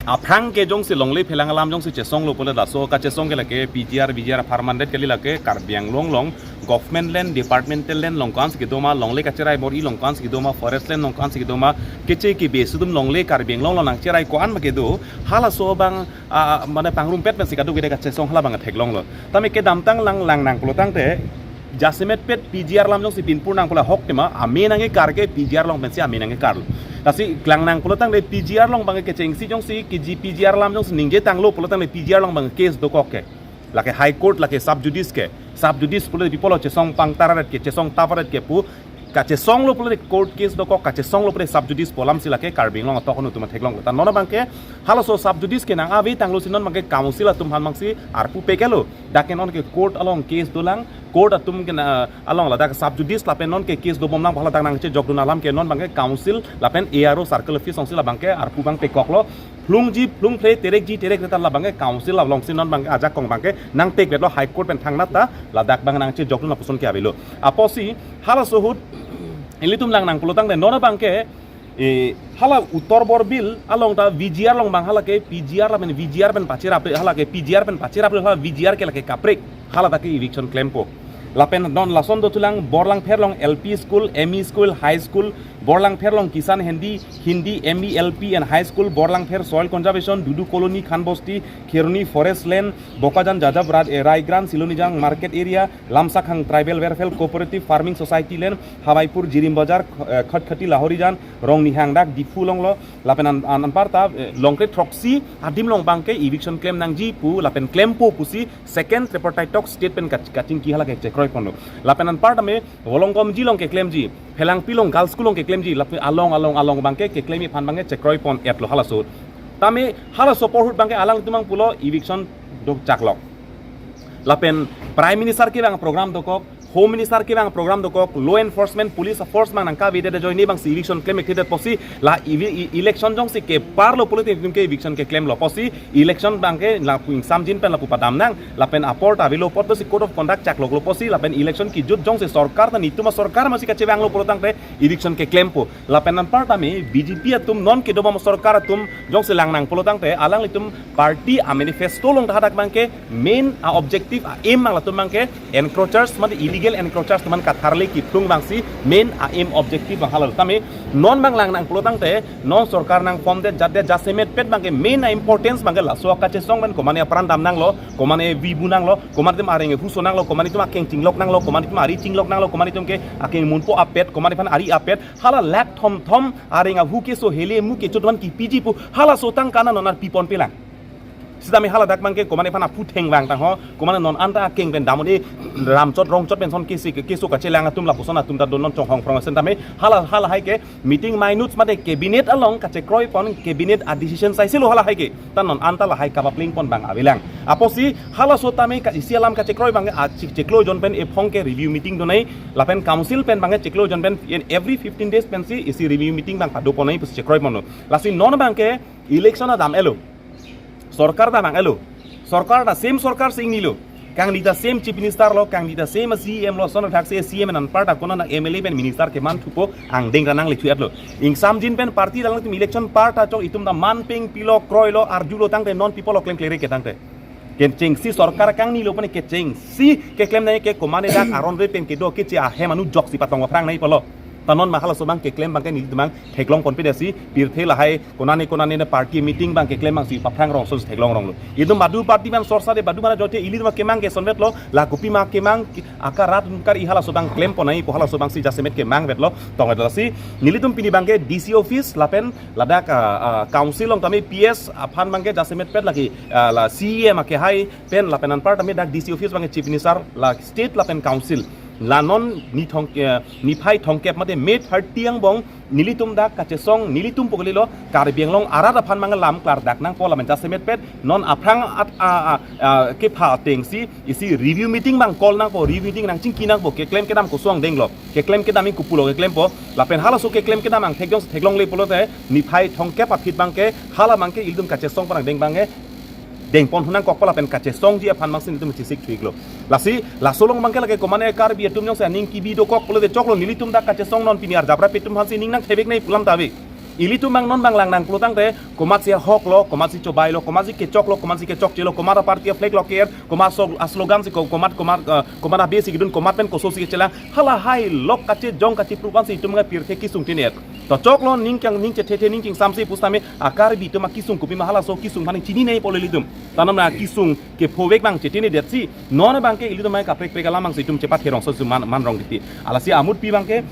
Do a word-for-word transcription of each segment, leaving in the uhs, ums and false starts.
Aphrang ke jongsi longle phelang alam jongsi chesonglo pule laso kachesong ke lake P G R, V G R apharman det kali, lake Karbi Anglong along government land, departmental land along ko-ansi kedo ma, longle kacherai bor-i along ko-ansi kedo ma, forest land along ko-ansi kedo ma, keche kebe isi atum longle Karbi Anglong along nangcherai ko-an ma kedo, halaso abang, ah, mane pangrumpet pensi kadokave kachesong hala abang theklonglo. Tame kedamtang lang langnang pulotangte, jasemetpet P G R alam jongsi pinpur nang pula ahok tema, ame nangkekar ke P G R along pensi ame nangkekarlo. Lasi klangnang pulotangte P G R along abang kechengsi jongsi ke G P G R alam jongsi ningjetanglo pulotangte P G R along abang case dokok ke. Lake High Court, lake sub judice ke. Sub judice pule people chesong pangtaret ke, chesong taparet ke pu. Kachesonglo pule court case dokok, kachesonglo pule sub judice pu alamsi lake Karbi Anglong atokhon atum theklonglo. Ta non abang ke halaso sub judice ke nang-avetanglosi non abang ke council atum aphan abangsi arpu pekelo. Dak ke non ke court along case dolang, court atum ke na along ladak sub judice lapen non ke case dobomlang hala dak nangchejokdun alam ke non abang ke council lapen A R O circle office alongsi la abang ke arpu abang pekoklo. Phlungji phlungphre, terekji terekre ta la abang ke council alongsi non abang ke ajakong abang ke nangtekvetlo, High Court pen thangnat ta ladak abang nangchejokdun lapuson ke avelo. Apotsi halaso ahut ilitum langnang pulotangte non abang ke, eh, hala Uttar Borbil along ta V G R along abang hala ke P G R lapen V G R pen pacherap, hala ke P G R pen pacherap, hala V G R ke lake kaprek, hala ta ke eviction klempo. Lapen non lason dothulang Borlangpher along L P school, M E school, high school, Borlangpher along Kisan Hindi, Hindi, M E, L P and high school, Borlangpher soil conservation, Dudu Colony, Khan Bosti, Kheroni forest land, Bokajan Jajab Rad-, eh, Raigrant, Silonijang market area, Lamsakhang Tribal Welfare Cooperative Farming Society land, Hawaipur Jirim Bazar, eh, Khatkhati Lahorijan, Rongnihang dak Diphu alonglo, lapen an, an, anparta, eh, longkre throksi adim along abang ke eviction klem nangji pu, lapen klempo pusi second tripartite talk state pen kach-, kachingki hala ke chekroiponlo. Lapen anparta me Volongkomji along keklemji, Phelangpi along girls school along keklemji, lapen along along along abang ke keklem aphan abang ke chekroipon-etlo halaso. Tame halaso apor ahut abang ke alanglitum abang pulo eviction do chaklok. Lapen Prime Minister kevang program dokok, Home Minister kevang program dokok, law enforcement, police force abang nangkavedet ajoine abangsi eviction klemekthedet apotsi la evi-, e-, election jongsi keparlo pule ilitum ke eviction keklemlo apotsi election abang ke lapu ingsamjin pen lapu padam nang, lapen apor ta avelo apot si code of conduct chakloklo apotsi, lapen election kejut jongsi sorkar ta netum asorkar masi kachevanglo pulotangte eviction keklempo. Lapen anparta me B J P atum non kedobom asorkar atum jongsi langnang pulotangte alanglitum party a-manifesto along ta hadak abang ke main a-objective a-aim abang latum abang ke encroachers mate illegal encroachers atum aphan katharle kephlung abangsi main a-aim objective abang halo. Tame non abang langnang pulotangte non sorkar nang-formdet jatdet jasemetpet abang ke main a-importance abang ke laso kachesong pen komane apran dam nanglo, komane vibu nanglo, komane atum areng ahu so nanglo, komane atum akeng chinglok nanglo, komane atum ari chinglok nanglo, komane atum ke akeng munpo apet, komane aphan ari apet, hala lakh thomthom areng ahu keso, hele mu kecho atum aphan kipiji pu halaso tangka na non arpipon pelang. Sitame hala dak abang ke komane aphan aphu thengvang tangho, komane non anta akeng pen damde ramchot rongchot penson kesi keso kachelang atum lapuson atum ta do non chonghong phrong asen tame hala, hala hai ke meeting minutes mate cabinet along kachekroipon, cabinet a-decision saisilo hala hai ke. Ta non anta lahai kapaplengpon abang avelang. Apotsi halaso tame ka isi alam kachekroi abang ke a chik chiklo jon pen ephong ke review meeting donai, lapen council pen abang ke chiklo jon pen in every fifteen days pensi isi review meeting abang padoponai pusi chekroiponlo. Lasi non abang ke election adam-etlo. Sorkar damang-etlo. Sorkar ta same sorkar si ingnilo. Kangni ta same chief minister lo, kangni ta same C E M lo, son thak si C E M anparta konat M L A pen minister keman thupo angdeng ranang le thuetlo. Ingsamjin pen party dalang itum election parta chok itum ta man peng pilo kroilo arjulo tangte non people oklem klere ke tangte. Kechengsi sorkar kangnilo pone kechengsi keklem nai ke komane dak aron re pen kedo keche ahem anu joksi patong aphrang nai polo. Ta non ma halaso abang keklem abang ke nelitum abang theklongponpe desi pirthe lahai konane konane ne party meeting abang keklem abangsi paphrang rongso theklong ronglo. Itum badu party abang sorsa de badu mana jote ilitum kemang ke sonvetlo, la kopi ma kemang ki-, akarat kar-i halaso abang klemponai pu halaso abangsi jasemet kemangvetlo, tongvetlo si. Nelitum pini abang ke D C office lapen ladak, ah, ah, council along tame P S aphan abang ke jasemetpet lake, ah, la C E M akehai pen lapen anparta me dak D C office abang ke chief minister la state lapen council. La non ni thong, eh, niphai thongkep mate May thirty angbong nelitum dak kachesong nelitum pu kalilo Karbi Anglong arat aphan abang lam klardak nangpo lapen jasemetpet non aphrang at, a, a, a, kepha atengsi isi review meeting abang call nangpo, review meeting nangchingki nangpo, keklem kedam koson denglo, keklem kedam in kopulo keklempo, lapen halaso keklem kedam angthek jongsi theklongle pulote niphai thongkep aphi abang ke hala abang ke ilitum kachesong parang deng abang ke dengpon hunang kokpo lapen kachesongji aphan abangsi nelitum chesik thuiklo. Lasi laso along abang ke lake komane Karbi atum jongsi aning kibi dokok pulote choklo, nelitum dak kachesong non pini arjap rap atum aphansi ning nangthevek nai pu alam ta ave. Ilitum abang non abang langnang pulotangte, komatsi ahok lo, komatsi chobai lo, komatsi kechok lo, komatsi kechokche lo, komat aparty aflag lo ke-er, komat so-, aslogan si ko-, komat, komat, eh, komat abe si kedun, komat pen koso si kechelang, halahai lok kachejong kacheprup ansi itum abang pirthe kesung tene-et. To choklo, ning kang, ning chethethe, ning kangsamse pusitame, a-Karbi atum akesung kopima halaso kesung aphan chininei pole ilitum. Tanam na kesung kephovek abang chetinedetsi, non abangke ilitum abang kaprek prek alam abangsi itum chepat herong so man, man rong titi. Lasi amutpi abangke,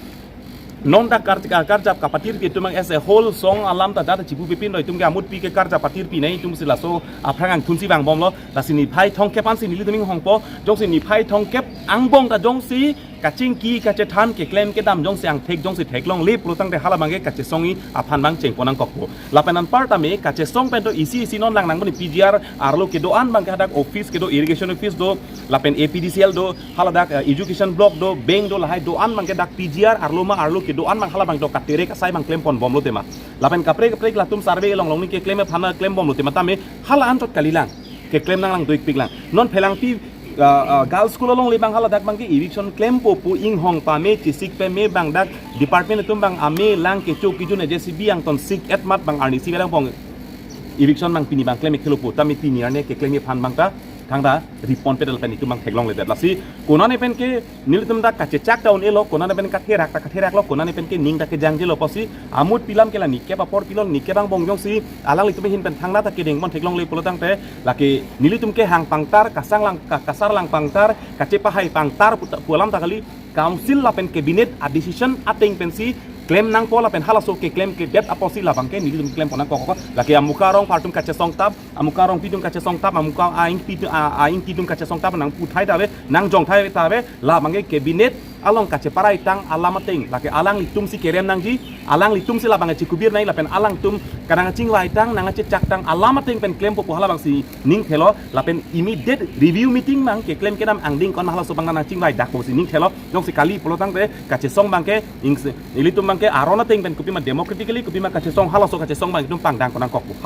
non dak kar-, karjap kapatirpi atum abang as a whole song alam ta dak chipu pipin do, itum ke amutpi ke karjap patirpi nei, itum si laso aphrang angthunsi vangbomlo. Lasi niphai thomkep ansi nelitum inghongpo, jongsi niphai thomkep angbong ta jongsi kachingki kachethan keklem kedam jongsi angthek jongsi theklongle pulotangte hala abangke kachesongji aphan abang chengpon nangkokpo. Lapen anparta me kachesong pen to isi isi non langnang boni P G R arlo kedo-an abangke hadak office kedo, irrigation office do, lapen A P D C L do, haladak, eh, education block do, bank do, lahai do-an abangke dak P G R arlo ma arlo kedo-an abang hala abang do katere kasai abang klempon bomlo tema. Lapen kaprek kaprek latum survey along along ni keklem aphan klem bomlo tema tame hala anchot kalilang. Keklem nanglang doikpiklang. Non Phelangpi, ah, ah, girls school alongle abang haladak abangke eviction klempo pu inghong pame chesik pame abang dak department atum abang ame lang kecho kejun J C B angton sik-et mat abang arnisi kelang pong eviction abang pini abang klem-ik thelo pu tame pini arni keklem aphan abang ta thangta ripon pedal pen itum abang theklongledet. Lasi konane pen ke nelitum dak kachechak ta un-elo, konane pen katherak ta katheraklo, konane pen ke ning ta kejangjelo pusi amutpi alam ke la nikep apor pilon nikep angbong jongsi alanglitum ahin pen thangta ta kedengpon theklongle pulotangte, lake nelitum kehang pangtar, kasang lang, ka-, kasar lang pangtar, kachepahai pangtar pu ta, pu alam ta kali, council lapen cabinet a-decision ateng pensi klem nangpo lapen halaso keklem kedet apotsi labangke nelitum klempon nangkok. Lake amuka arong apar atum kachesong tap, amuka arongpi atum kachesong tap, amuka a-ingpi atum, a, a-ingpi atum kachesong tap nangputhai ta ave, nangjongthai ta ave, labangke cabinet along kacheparai tang alam ateng, lake alanglitumsi kerem nangji, alanglitumsi labang chekubir nai lapen alangtum kanang chingvai tang, nang chechak tang alam ateng pen klempo pu hala abangsi ning thelo, lapen immediate review meeting abang keklem kedam angdeng kon ma halaso abang nangchingvai dakpo si ning thelo, jongsi kali pulotangte kachesong abangke, ings-, ilitum abangke aron ateng pen kopima democratically kopima kachesong halaso kachesong abang itum pangdang kon nangkokpo hala.